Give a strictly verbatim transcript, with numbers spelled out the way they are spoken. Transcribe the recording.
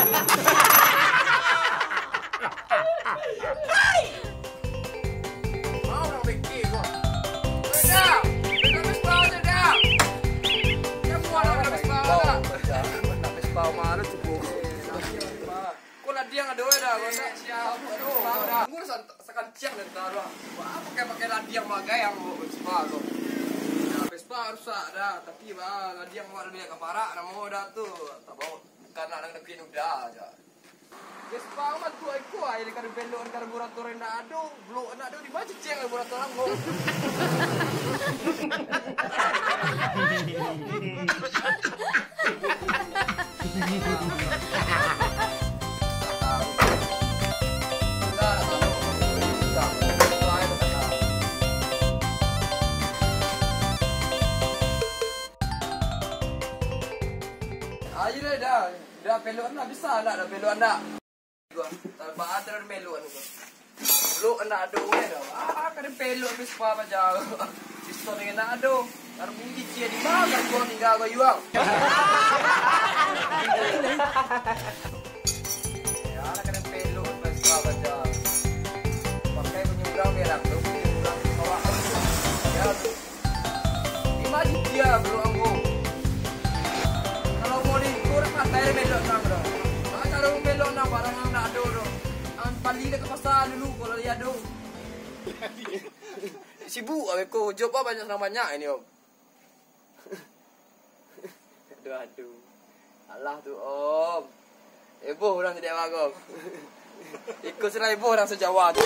Mau nak bikin kau. Dah, dah Vespa aja dah. Dia mau nak Vespa dah. Nak Vespa mana cukup. Kau ladiang ado dah, kau nak siapa tu? Dah. Tunggu sa-, sakancang dari taruh. Wah, pakai-pakai ladiang bagai yang bawa Vespa tu. Nah, Vespa rusak dah, tapi bah, ladiang awak dah lihat ka parak, namo dah tu. Tak bawa. Bukan nak nang negeri udah aja. Vespa amat tu iko ai, di karburator, karburator indak ado, blok indak ado, di ma cicing karburator ambo. Ayo dah, dah. Dah pelok nak bisa nak, dah pelok nak. Talbaan terlalu melok anu ko. Pelok nak ado weh dah. Ah, kada pelok Vespa paja. Pistol dengan nak ado. Harus bunyi cia di mana gua tinggal gua yuang. Ya, nak kada pelok Vespa paja. Pakai penyebrang berak tu, penyebrang bawa. Ya, tu. Imajin dia, bro, ambo. Kalau mau diukur, matai melok nang, bro. Nah, kalau melok nang, barang nang nak ado, bro. Ang pali dah ke pasar dulu, kalau dia ado. Sibuk, abis ko, job apa banyak, senang banyak ini, Om. Aduh, aduh. Alah tu, Om. Heboh urang jadi awak ko. Iko sudah heboh urang se-Jawa tu.